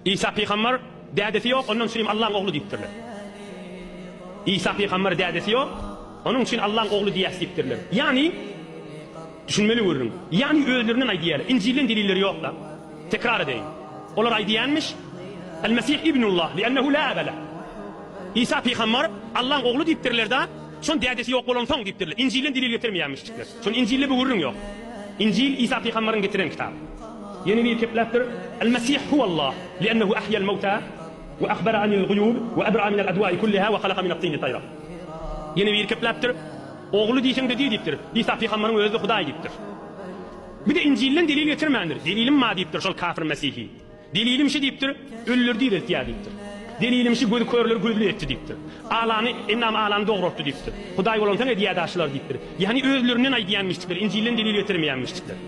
Isa pygambar dädesi ýok, ondan üçin hem Allaň ogly diýipdirler. Isa pygambar dädesi ýok, onuň üçin Allaň ogly diýýäs diýipdirler. Ýagny, düşünmeli gürrüň. Ýagny özlerinden aýdýarlar. Injilden delilleri ýok-da. Tekrar edeýin. Olar aýdýanmyş, El-Mesih ibnullah, li'ennehu la aba leh. Isa pygambar Allaň ogly diýipdirler-da, şon dädesi ýok bolansoň diýipdirler. Injilden delil getirmeýänmişdikler. Şon Injilde bu gürrüň ýok. Injil Isa pygambaryň getiren kitaby. Ýene biri kepläpdir, El-Mesih huwallah, li'ennehu ahyal mawta we ahbara anil guyub we abra'a minel adwa'i kulliha we halaka minat tini tayra. Ýene biri kepläpdir, Ogly diýseň-de diý diýipdir. Isa pygambaryň özi-de Hudaý diýipdir. Bir-de Injilden delil getirmändir. Delilim bar diýipdir şol kafir mesihi. Delilim şi diýipdir, ölüleri direltýär diýipdir. Delilim şi gözi körleri gözli etdi diýipdir. Alany, endamy alany dograltdy diýipdir. Hudaý bolansoň edýär-dä şulary diýipdir. Ýagny özlerinden aýdýanmyşdyklar, Injilden delil getirmeýänmişdikler.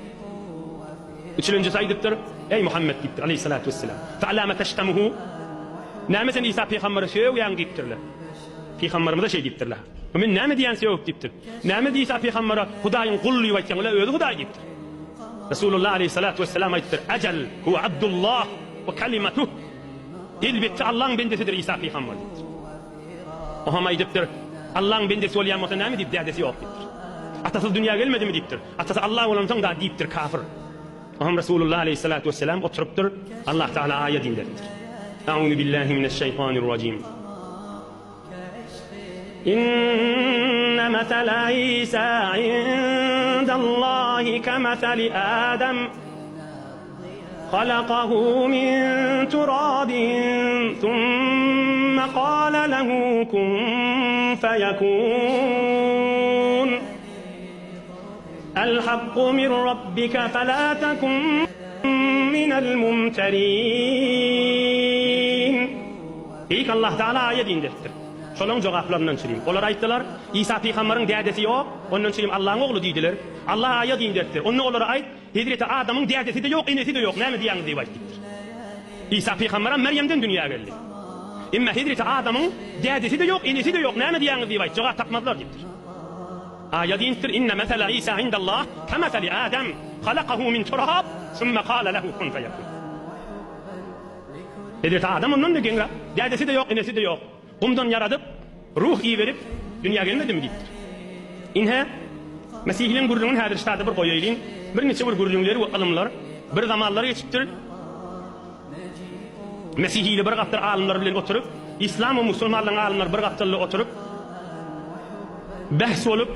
Üçülenjisi aýdypdyr, Eý Muhammet diýipdir, aleýhissalatu wesselam, Fealama teştemuhu? Näme sen Isa pygambere sögýäň diýipdirler. Pygamberimize şeý diýipdirler. Men näme diýýän sögüp diýipdir. Näme Isa pygambere Hudaýyň guly diýip aýtýaň, ol-a özi Hudaý diýipdir. Resulullah aleýhissalatu wesselam aýdypdyr, Ejel, huwe abdullah we kalimatuh. Elbetde Allaň bendesidir Isa pygamber diýipdir. O hem aýdypdyr, Allaň bendesi bolýan bolsa näme diýip dädesi ýok diýipdir. Atasyz dünýä gelmedimi diýipdir. Atasy Allah bolansoň da diýipdir kafir. O hem Resulullah aleýhissalatu wesselam oturypdyr, Allah Tagala aýat inderipdir. A'uzu billahi mineşşeýtanirrajim. Inne mesele İsa indallahi kemeseli Adem. Halakahu min turabin thumme kâle lehu kun feyekûn. El hakku min rabbike felâ tekun minel mumterîn. Beýik Allah Tagala aýat inderipdir. Şolaň jogaplaryndan çürim. Olar aýtdylar, Isa pygambaryň dädesi ýok, ondan çürim Allaň ogly diýdiler. Allah aýat inderipdir. Onda olara aýt, Hezreti Adamyň dädesi-de ýok, enesi-de ýok, näme diýýäňiz diýip aýt diýipdir. Isa pygambaram Merýemden dünýä geldi. Emma hezreti Adamyň dädesi-de ýok, enesi-de ýok, näme diýýäňiz diýip aýt, jogap tapmazlar diýipdir. Aýat inipdir, Inne mesele Isa indallah kemeseli Adem, halakahu min turab, sümme kale lehu kun feyekun. Hezreti Adam ondan-da geňräk, dädesi-de ýok, enesi-de ýok. Gumdan ýaradyp, ruh iberip, dünýä gelmedimi diýipdir. Ine, mesihiliň gürrüňini häzir ştada bir goýaýlyň. Birniçe bir gürrüňler we ylymlar bir zamanlar geçipdir. Mesihili bir gapdal alymlar bilen oturyp, islam we musulmanlaryň alymlary bir gapdalda oturyp, bähs bolup,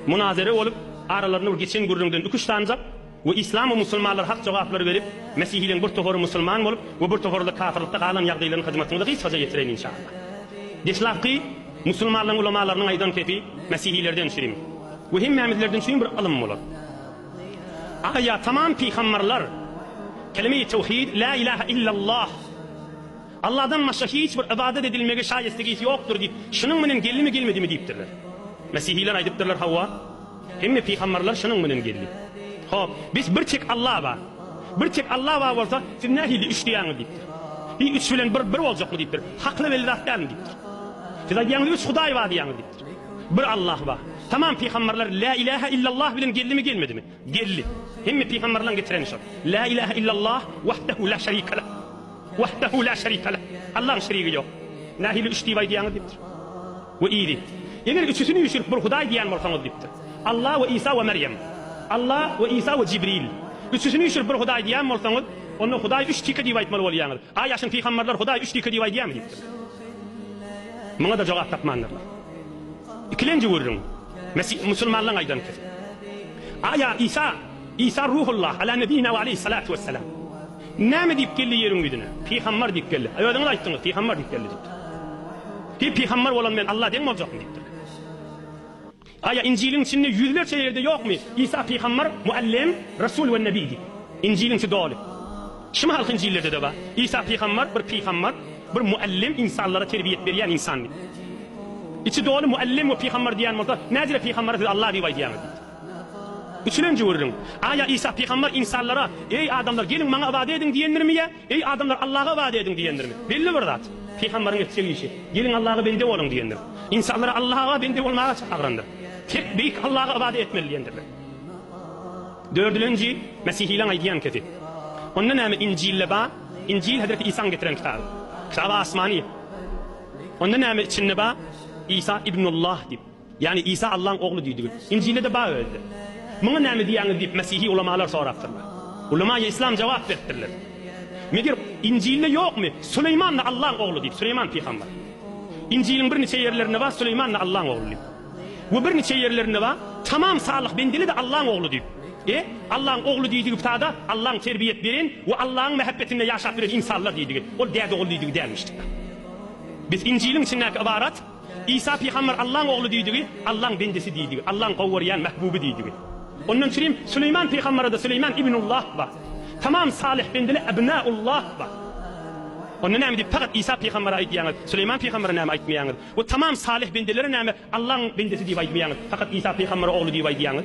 munazere bolup, aralarynda bir geçen gürrüňden iki-üç sanyjak We Yslam we musulmanlar hak jogaplary berip, mesihileriň bir topary musulman bolup we bir topary-da kafyrlykda galan ýagdaýlaryny hyzmatyňyza gysgaça ýetireýin inşallah. Deslapky musulmanlaryň ulamalarynyň aýdan kepi mesihilerden çürim we hemmämizlerden çürim bir ylym bolar. Aýa tamam pygambarlar kelime-i tewhid la ilaha illallah Allahdan başga hiç bir ybadat edilmege şaýestegisi ýokdur diýip şunuň bilen geldimi gelmedimi diýipdirler. Mesihiler aýdypdyrlar hawa. Hemme pygambarlar şunuň bilen geldi. Hop, biz bir tek Alla bar. Bir tek Alla bar bolsa, siz nähili üç diýýäňiz diýipdir. Hi üç bilen bir bir boljakmy diýipdir. Hakly belli zat dälmi diýipdir. Siz aýdýaňyz üç Hudaý bar diýýäňiz diýipdir. Bir Allah bar. Tamam pygambarlar la ilaha illallah bilen geldimi gelmedimi? Geldi. Hemme pygambarlaryň getireni şol. La ilaha illallah wahdehu la şerike leh. Wahdehu la şerike leh. Allaň şerigi ýok. Nähili üç diýip aýdýaňyz diýipdir. We yzy. Eger üçüsini üýşürip bir Hudaý diýýän bolsaňyz diýipdir. Allah we Isa we Merýem. Allah we Isa we Jibril. Üçüsini üýşürip bir Hudaý diýýän bolsaňyz, onda Hudaý üç tike diýip aýtmaly bolýaňyz. Aý ýaşyň pygamberler Hudaý üç tike diýip aýdýarmy diýipdirler. Muňa-da jogap tapmandyrlar. Ikilenji gürrüň. Mesih musulmanlaryň aýdan kesi. Aýa Isa, Isa Ruhullah ala nebina we aleýhissalatu wessalam. Näme diýip geldi ýeriň ýüzüne? Pygambar diýip geldi. Aý özüňiz aýtdyňyz, pygambar diýip geldi diýipdir. Hi pygambar bolan men Alla deň boljakmy diýipdir. Aýa Injiliň içinde ýüzlerçe ýerde ýokmy Isa pygambar muallem, resul we nebi diýip. Injiliň içi doly. Şu mahalky Injillerde-de bar. Isa pygambar bir pygambar, bir muallem ynsanlara terbiýet berýän ynsan diýip. Içi doly muallem we pygambar diýýän bolsa, näjele pygambara siz Alla diýip aýdýaňyz diýipdir. Üçülenji gürrüň, Aýa Isa pygamber ynsanlara, Eý, adamlar, geliň, maňa ybadat ediň diýendirmi ýa, Eý, adamlar, Allaha ybadat ediň diýendirmi? Belli bir zat, pygamberiň etjek işi, Geliň, Allaha bende boluň diýendir. Ynsanlara Allaha bende bolmaga çagyrandyr. Tek beýik Allaha ybadat etmeli diýendirler. Dördülenji, mesihileň aýdýan kesi. Onda näme Injilde bar? Injil Hezreti Isaň getiren kitaby. Kitaby asmany. Onda näme içinde bar? Isa ibnullah diýip. Ýagny Isa Allaň ogly diýdigi. Injilde-de bar özi. Muňa näme diýýäňiz diýip mesihi ulamalar sorapdyrlar. Ulamaýy yslam jogap beripdirler. Meger Injilde ýokmy, Süleýman-da Allaň ogly diýip, Süleýman pygamber. Injiliň birniçe ýerlerinde bar, Süleýman-da Allaň ogly diýip. We birniçe ýerlerinde bar, tamam salyh bendeli-de Allaň ogly diýip. E, Allaň ogly diýdigi ptada Allaň terbiýet beren we Allaň mähebbetinde ýaşap ýören ynsanlar diýdigi. Ol däde ogly diýdigi dälmişdik. Biz Injiliň içindäki ybarat, Isa pygamber Allaň ogly diýdigi, Allaň bendesi diýdigi, Allaň gowy görýän mähbuby diýdigi. Ondan çürim Süleýman pygambere-de Süleýman ibnullah bar. Tamam salyh bendeli ebnaullah bar. Onda näme diýip fakat Isa pygambere aýdýaňyz, Süleýman pygambere näme aýtmaýaňyz? We tamam salyh bendelere näme Allaň bendesi diýip aýdmaýaňyz, fakat Isa pygambere ogly diýip aýdýaňyz?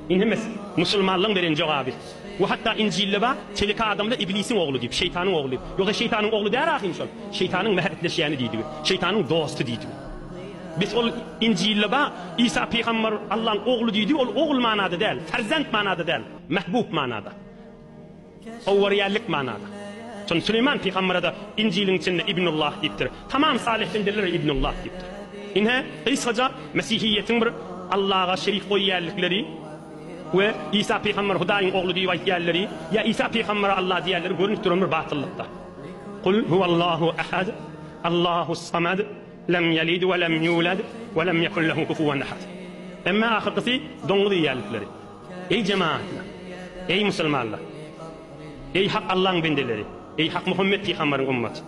Indi hemmesi musulmanlaň beren jogaby. We hatda Injilde bar, Teleke adamlar iblisiň ogly diýip, şeýtanyň ogly diýip. Ýogsa şeýtanyň ogly däl ahyryn şol. Şeýtanyň mähetleşýäni diýdigi. Şeýtanyň dosty diýdigi. Biz ol Injilde bar, Isa pygamber Allaň ogly diýdigi, ol ogul manada däl, ferzent manada däl, mehbub manada. Owarýarlyk manada. Şonda Süleýman pygambere-de Injiliň içinde Ibnullah diýipdir. Tamam salyh bendelere Ibnullah diýipdir. Ine, gysgaça mesihiýetiň bir Allaga şerik goýýanlyklary we Isa pygamber Hudaýyň ogly diýip aýtýanlary ýa Isa pygambere Allah diýýänleri görnüp duran bir batyllykda. Kul huwallahu ahad, Allahus samad, lem ýelid we lem ýulad we lem ýekun lehu kufuwan ahad. Emma ahyrkysy doňuz iýýänlikleri. Eý jemagatlar! Eý musulmanlar! Eý hak Allaň bendeleri! Eý hak Muhammet pygamberiň ummaty!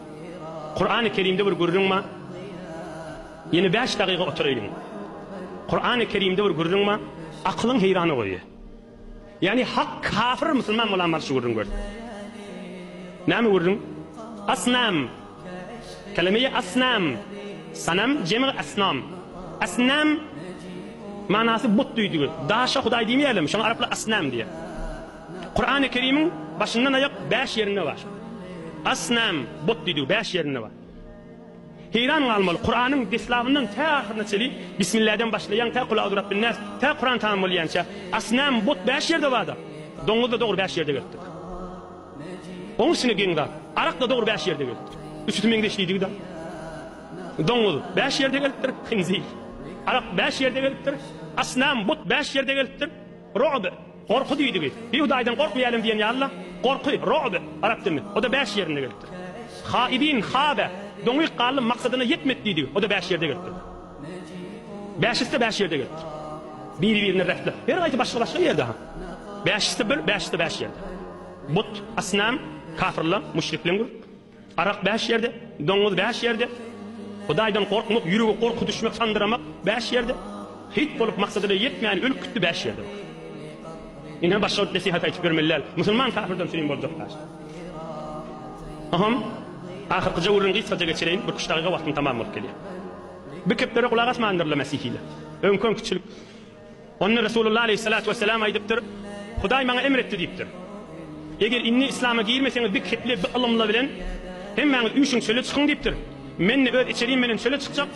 Kurany Kerimde bir gürrüň bar. Ýene bäş dagyga oturaýlyň. Kurany Kerimde bir gürrüň bar. Akylyň heýrana goýýar. Ýagny hak kafir musulman bolan bar şu gürrüň görse. Näme gürrüň? Asnam. Kelimeyi asnam, sanam, jemg asnam. Asnam manasy but diýdigi. Daşa hudaý diýmeýärlermi? Şoňa araplar asnam diýýär. Kurany Kerimiň başyndan aýak bäş ýerinde bar. Asnam, but diýdigi bäş ýerinde bar. Heýran galmaly, Kuranyň deslabyndan tä ahyryna çeli Bismilläden başlaýaň tä Kul a'uzu birabbin-nas, tä Kuran tamam bolýança asnam, but bäş ýerde bar-da. Doňuz-da dogry bäş ýerde gelipdir. Oň üstüne geň zat, arak-da dogry bäş ýerde gelipdir. Üçüsi meňzeş diýdigi-de. Doňuz bäş ýerde gelipdir, hinzir. Arak bäş ýerde gelipdir, asnam, but bäş ýerde gelipdir, ro'b, gorky diýdigi. Bir Hudaýdan gorkmaýalym diýen ýaly-la, gorky, ro'b, arap dilinde, o-da bäş ýerinde gelipdir. Haibin, habe, doňyk galdy, maksadyna ýetmedi diýdigi, o-da bäş ýerde gelipdir. Bäşisi-de bäş ýerde gelipdir. Biri-birine rehli. Her haýsy başga-başga ýerde-ha. Bäşisi bir, bäşisi-de bäş ýerde. But, asnam, kafyrlaň, müşrikleň bir. Arak bäş ýerde, doňuz bäş ýerde. Hudaýdan gorkmak, ýürege gorky düşmek, sandyramak bäş ýerde. Hit bolup maksadyna ýetmän ölüp gitdi bäş ýerde. Ine başga bir nesihat aýtyp bermeli däl. Musulman kafirden sürim boljak däl. Aham, ahyrkyja gürrüň gysgaja geçireýin, bir üç dagyga wagtym tamam bolup gelýär. Bu keplere gulak asmandyrlar mesihiler. Öňki-öňküçilik. Onda Resulullah aleýhissalatu wesselam aýdypdyr, Hudaý maňa emr etdi diýipdir. Eger indi yslama girmeseňiz bi keple, bi ylymla bilen hemmäňiz üýşüň çöle çykyň diýipdir. Men-de öz içerim bilen çöle çykjak.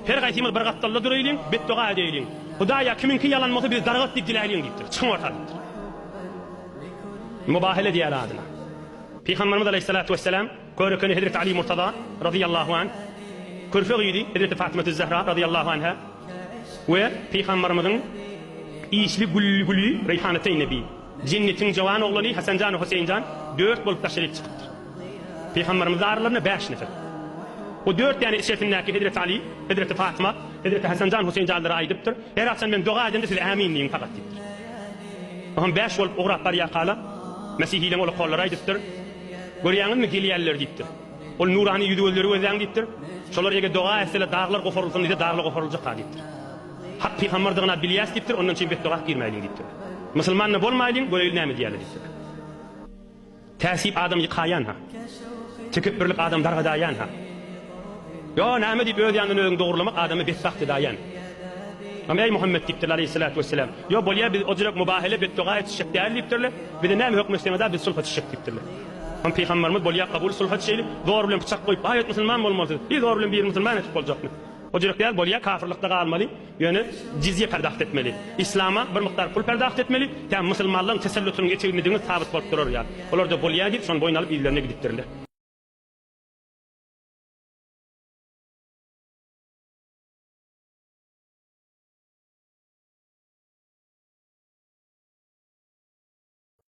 Her gaýsymyz bir gapdalda duraýlyň, betdoga edeýliň. Hudaýa kimiňki ýalan bolsa bizi dargat diýip diläýliň diýipdir. Çykyň orta diýipdir. Mubahele diýýär adyna. Pygamberimiz aleýhissalatu wesselam körekeni Hezreti Ali Murtaza razyýallahu anh, körpe gyzy Hezreti Fatymatüz Zehra razyýallahu anha we Pygamberimiziň işli gülli güli Reýhanateý Nebi, jennetiň jowan oglany Hasanjan we Huseýinjan dört bolup daşaryk çykypdyr. Pygamberimiz aralarynda bäş nefer. O dört däne içerisindäki Hezreti Ali, Hezreti Fatyma, Hezreti Hasanjan Huseýinjanlara aýdypdyr, Her haçan men doga edemde siz ämin diýiň fakat diýipdir. Oňam bäş bolup ugrap barýarkalar, Mesihileň ol okollary aýdypdyr, Görýäňizmi, gelýärler diýipdir. Ol nurany ýüzi-gözleri gözläň diýipdir. Şolar eger doga etseler, daglar goparylsyn diýse, daglar goparyljak-ha diýipdir. Hak pygamberdigini-a bilýäs diýipdir, ondan üçin betdoga girmäýliň diýipdir. Musulman-da bolmaýlyň, göreýli näme diýýärler diýipdir. Täsip adam ýykaýan-ha. Tekepbirlik adam dargadaýan-ha. Ýo, näme diýip öz ýanyndan özüňi dogrulamak adamy betbagt edaýan. Am eý Muhammet diýipdirler aleýhissalatu wesselam. Ýo, bolýa biz o jürek mubahele betdoga etişjek däl diýipdirler. Bize näme höküm etseňiz-a biz sulha düşjek diýipdirler. Am pygamberimiz bolýa kabul sulha düşeýli. Zor bilen pyçak goýup aýat musulman bolmalysyz. Hiý zor bilen birini musulman etip boljakmy? O jürek däl, bolýa, kafyrlykda galmaly, ýöne jizýe perdaht etmeli. Islama bir mukdar pul perdaht etmeli, tä musulmanlaryň tesellutynyň etegindediginiz sabyt bolup durar ýaly. Olar-da bolýa diýip, şony boýun alyp yzlaryna gidipdirler.